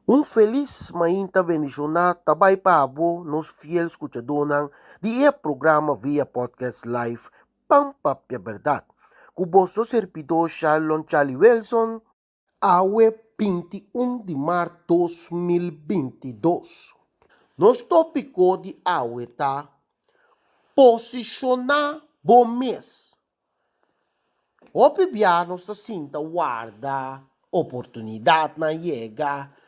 Un felis mainta bendishoná ta bai pa abo nos fiel skuchadónan di e programa via podcast live Pan Papia Bèrdat ku boso serbidó Sharlon Charlie Wilson. Awe 21 di mart 2022. Nos tópiko di awe ta Posishoná bo mes. Hopi bia nos ta sinta warda oportunidatnan yega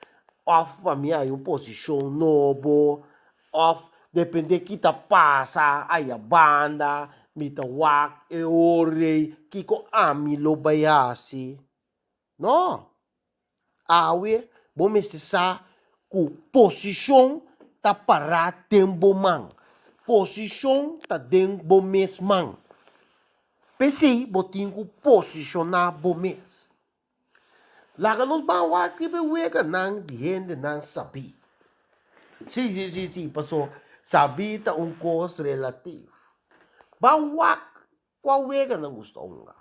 òf pa mi haña un posishon nobo òf depende ki ta pasa aya banda mi ta wak e ora ei kiko ami lo bai hasi. No! Awe bo mester sa ku posishon ta pará den bo man. Posishon ta den bo mes man. P'esei bo tin ku posishoná bo mes. Laga nos ban wak riba e weganan di hendenan sabí. Sí, sí, sí, sí, paso sabí ta un kos relativo. Ban wak kua wega nan gusta hunga.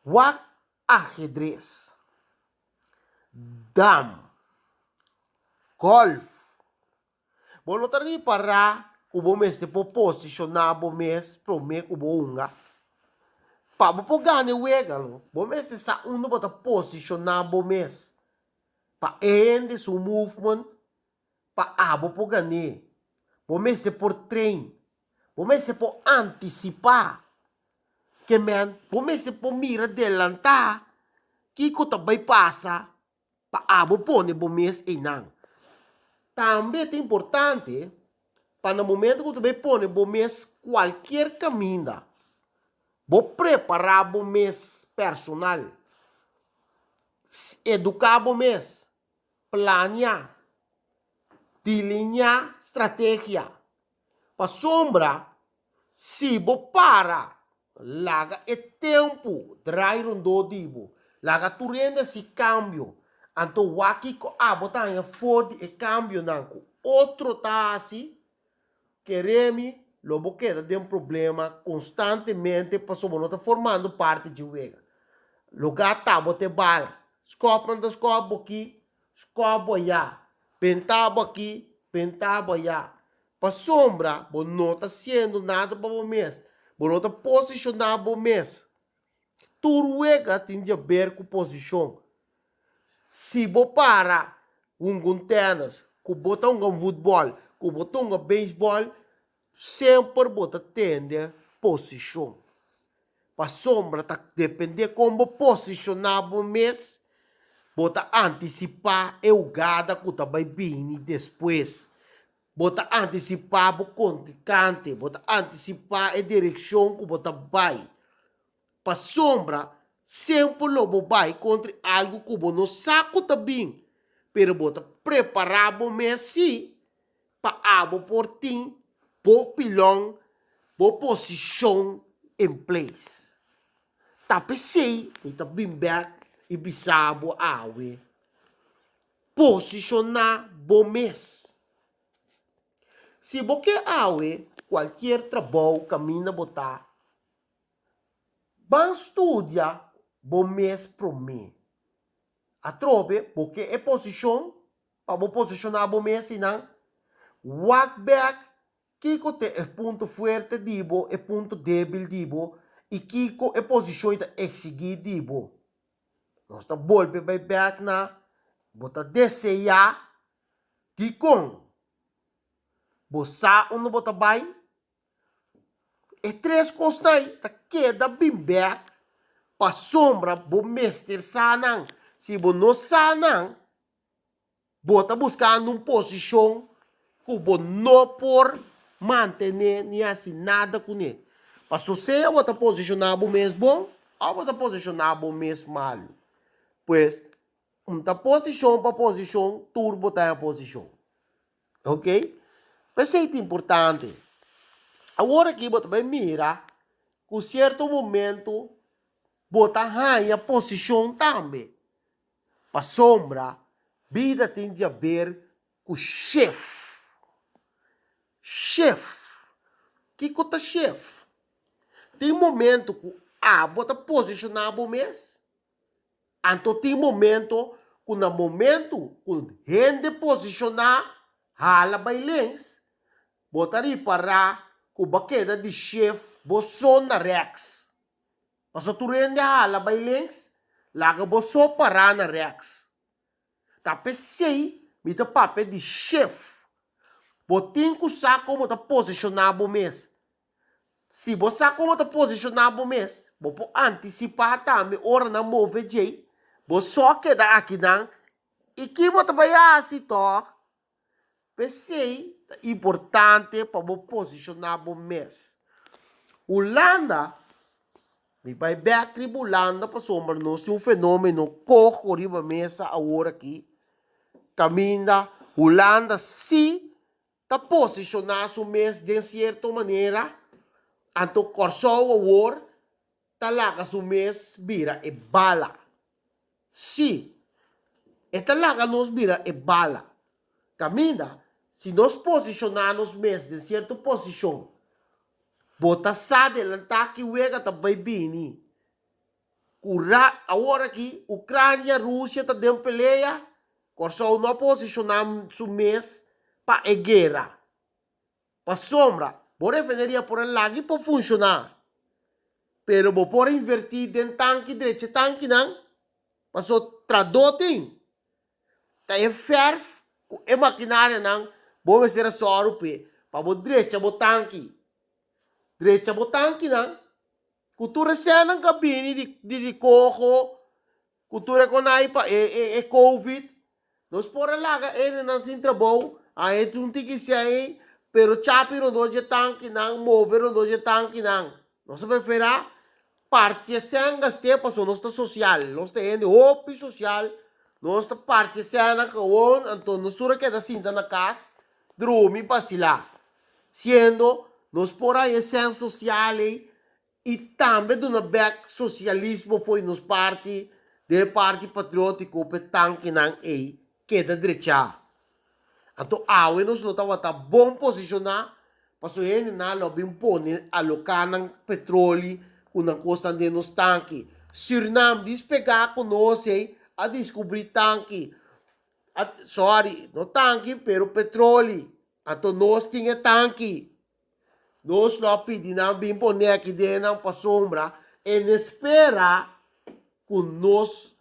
Wak ahedres, dam, gòlf. Bo no ta ripará ku bo mester por posishoná bo mes promé ku bo hunga. Pa bo por gana e wega lo, bo mester sa unda bo ta posishoná bo mes pa e hende su movement pa abo por gan'é. Bo mester por train, bo mester por antisipá. Ke men, bo mester por mira delantá kiko ta bai pasa pa abo pone bo mes einan. Tambe ta importante pa na momento ku bo ta bai pone bo mes kualkier kaminda, bo prepará bo mes personal, eduká bo mes. Plania, diliñá strategia. Pasobra si bo para laga e tempu drai rondó di bo, laga tur hende hasi kambio, anto wak kiko abo ta haña for di e kambionan ku otro ta hasi, Kere mi, lo bo keda den problema konstantemente pasobra bo no ta formando parti dje wega. Lugá ta bo te bala. Skòpnan ta skòp bo aki, skòp bo ayá. Bentá bo aki, bentá bo ayá. Pasobra bo no ta hasiendo nada pa bo mes. Bo no ta posishoná bo mes. Tur wega tin di haber ku posishon. Si bo para hunga un tènis, ku bo ta hunga un futbòl, ku bo ta hunga beisbòl, semper bo ta tende posishon. Pasobra ta dependé kon bo posishoná bo mes, bo ta antisipá e hugada ku ta bai bini despues. Bo ta antisipá bo kontrinkante, bo ta antisipá e direkshon ku bo ta bai. Pasobra semper lo bo bai kontra algu ku bo no sa ku ta bin, pero bo ta prepará bo mes sí pa abo por tin bo pilon, bo posishon en place. Ta p'esei mi ta bin bèk i bisa bo awe, posishoná bo mes. Si bo ke awe kualkier trabou kaminda bo ta, Ban studia bo mes promé. Atrobe bo ke e posishon pa bo posishoná bo mes einan. Wak bèk kiko ta e punto fuerte di bo, e punto débil di bo i kiko e posishon ei ta eksigí di bo. Nos ta bolbe bai bèk na bo ta deseá dikon bo sa unda bo ta bai. E tres kosnan ei ta keda bin bèk pasobra bo mester sa nan. Si bo no sa nan, bo ta buskando un posishon ku bo no por mantené ni hasi nada kuné. Pasobra sea bo ta posishoná bo mes bon òf bo ta posishoná bo mes malu. Pues, un ta posishon pa posishon, tur bo ta haña posishon. Ok, p'esei ta importante. Awor aki bo ta bai mira ku sierto momento bo ta haña posishon tambe. Pasobra bida tin di haber ku shef. Shef. Kiko ta shef? Tin momento ku abo ta posishoná bo mes. Anto tin momento ku na momentu ku hende posishoná hala bai links, bo ta ripará ku bo a keda di shef bo so na rèks. Pasobra tur hende a hala bai links, laga bo so pará na rèks. Ta p'esei mi ta papia di shef. Bo tin ku sa kon bo ta posishoná bo mes. Si bo sa kon bo ta posishoná bo mes, bo por antisipá tambe ora nan move djei, bo so a keda akinan i ki bo ta bai hasi tòg? P'esei ta importante pa bo posishoná bo mes. Hulanda, mi bai bèk riba Hulanda pasobra nos tin un fenómeno koho riba mesa awor aki, kaminda Hulanda sí ta posishoná su mes den sierto manera, anto Kòrsou awor ta laga su mes bira e bala. Sí, e ta laga nos bira e bala. Kaminda, si nos posishoná nos mes den sierto posishon, bo ta sa delantá ki wega ta bai bini. Ku ra, awor aki, Ukrania, Rusia ta den pelea, Kòrsou no a posishoná su mes pa e guera. Pasobra bo refineria por a laga i por funshoná, pero bo por invertí den tanki drecha e tankinan, paso tradó tin. Ta e fèrf ku e makinarianan bo mester a sòru p'e pa bo drecha bo tanki. Drecha bo tankinan ku tur e sènnan ku a bini di di koho, Ku tur e konai pa e e e covid, nos por a laga hendenan sin trabou, a hende un tiki siain, pero chapi rondó dje tankinan, move rondó dje tankinan. Nos a preferá parti e sèn gast'é pasobra nos ta sosial, nos ta hende hopi sosial, nos ta parti e sènnan gewoon, anto nos tur a keda sinta na kas, drumi, basilá. Siendo nos por haña e sèn sosial ei I tambe duna bek sosialismo fo'i nos parti den e parti patriotiko p'e tankinan ei keda drechá. Anto awe nos lo tabata bon posishoná pasobra hendenan lo a bin pone aloká nan petroli ku nan kosnan den nos tanki. Sürnam dispegá ku nos ei a diskubrí tanki, a sorry no tanki pero petroli, anto nos tin e tanki. Nos lo a pidi nan bin pone aki den nan pasobra en espera ku nos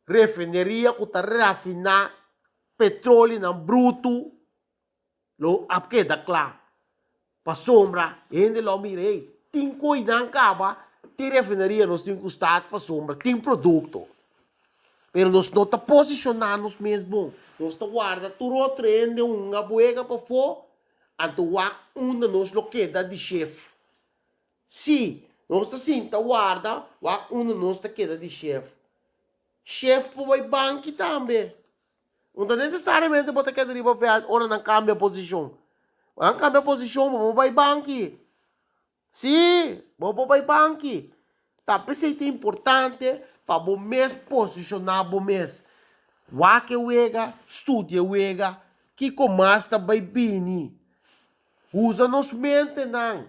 refineria ku ta rafiná petrolinan brutu lo a keda kla. Pasobra hende lo a mira, hey, tin koinan kaba, tin refineria nos tin ku start pasobra tin produkto. Pero nos no ta posishoná nos mes bon. Nos ta warda tur otro hende hunga buega pafó Anto wak unda nos lo keda di shef. Sí, nos ta sinta warda wak unda nos ta keda di shef. Shef por bai banki tambe. No ta nesesariamente bo ta keda riba vèlt ora nan kambia posishon. Ora nan kambia posishon bo por bai banki. Sí, bo por bai banki. Ta p'esei ta importante pa bo mes posishoná bo mes. Wak e wega, studia e wega, kiko mas ta bai bini. Usa nos mentenan.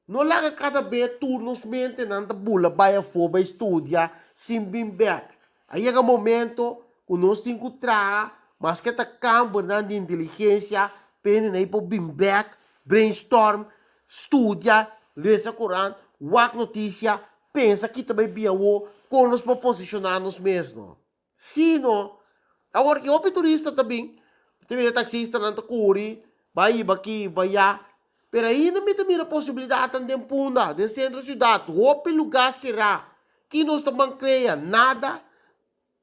No laga kada be tur nos mentenan ta bula bai afó bai studia sin bin bèk. A yega momento ku nos tin ku traha maske ta kambernan di inteligensia pa hende nan por bin bèk, brainstorm, Studia, lesa Koran, wak notisia, pensa ki ta bai bin awo, kon nos por posishoná nos mes no. Sí no. Awor ki hopi turista ta bin, mi ta mira e taksistanan ta kuri, bai hiba aki, hiba aya, pero ainda mi ta mira posibilidatnan den Punda, den sentro siudat, hopi lugá será. Ki nos ta ban krea? Nada.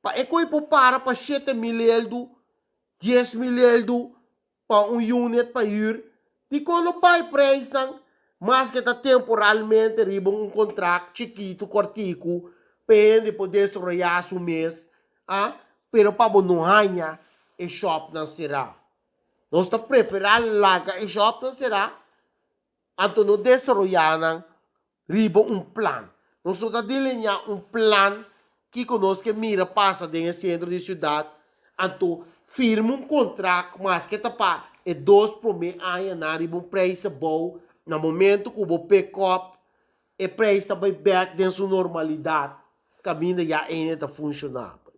Pa e koe por para pa 7000 eldu, 10,000 eldu, pa un unit pa hür, dikon no bai preisnan maske ta temporalmente riba un kontrakt chikitu kòrtiku pa e hende por desaroyá su mes, a pero pa bo no haña e shòpnan será. Nos ta preferá laga e shòpnan será Anto no desaroyá nan riba un plan. Nos no ta delineá un plan kiko nos ke mira pasa den e sentro di siudat, anto firma un kontrakt maske ta pa e dos promé añanan riba un preis abou, na momento ku bo pick up e preis ta bai bèk den su normalidat kaminda ya hende ta funshonabel.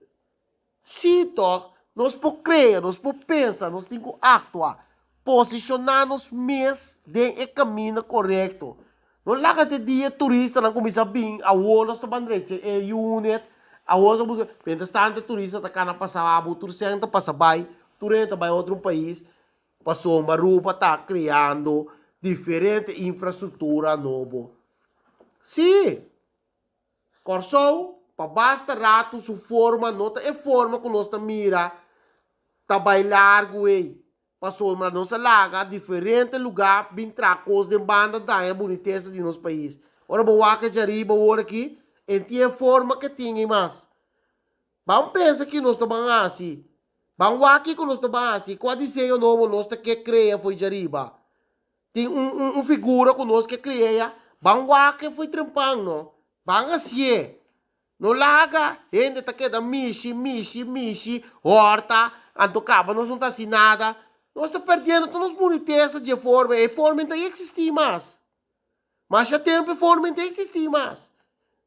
Sí tòg, nos por krea, nos por pensa, nos tin ku aktua, posishoná nos mes den e kaminda korekto. No laga te dia turistanan kuminsá bin, awor nos ta ban drecha e unit, awor nos ta buska, mientras tanto e turista ta kana pasa abo, tur sèn ta pasa bai, tur hende ta bai otro pais, pasobra Aruba ta kreando diferente infrastruktura nobo. Sí! Kòrsou pa basta ratu su forma no ta e forma ku nos ta mira ta bai largu ei, pasobra nos a laga diferente lugá bin traha kos den banda daña bunitesa di nos pais. Ora bo wak e djariba awor aki, e tin e forma ke tin ei mas. Ban pensa ki nos ta ban hasi, ban wak kiko nos ta ban hasi, kua diseño nobo nos ta ke krea fo'i djariba. Tin un un un figura ku nos ke krea, ban wak e fo'i trempan no, ban hasié. No laga hende ta keda mishi, mishi, mishi, hòrta, anto kaba nos no ta hasi nada. Nos ta perdiendo tur nos bunitesa dje forma, e forma no ta eksistí mas. Masha tempu e forma no ta eksistí mas.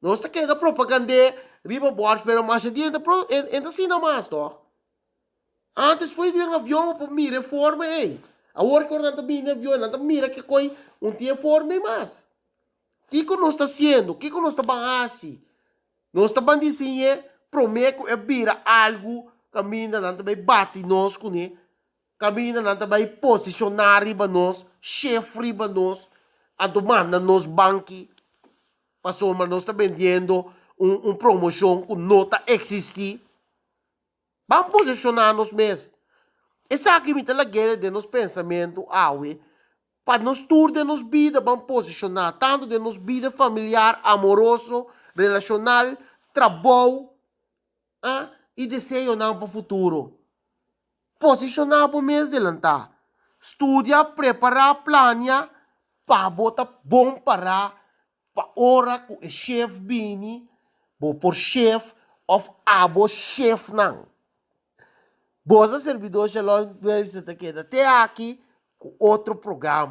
Nos ta keda propagand'é riba bòrd, pero masha dia e no ta asina mas tòg. Antes foi den avion bo por mira e forma ei. Awor ki ora nan ta bini den avion nan ta mira ke koi un tin e forma ei mas. Kiko nos ta hasiendo? Kiko nos ta ban hasi? Nos ta ban diseñ'é promé ku e bira algu kaminda nan ta bai bati nos kuné, kaminda nan ta bai posishoná riba nos, shef riba nos, anto manda nos banki pasobra nos ta bendiendo un un promoshon ku no ta eksistí. Ban posishoná nos mes. Esaki mi ta lag'é den nos pensamentu awe, pa nos tur den nos bida ban posishoná, tantu den nos bida familiar, amoroso, relashonal, trabou, a i deseonan pa futuro. Posishoná bo mes delantá. Studia, prepará, plania pa bo ta bon pará Pa ora ku e shef bini, bo por shef òf abo shefnan. Boso serbidó Shalom Duense ta keda te aki ku otro programa.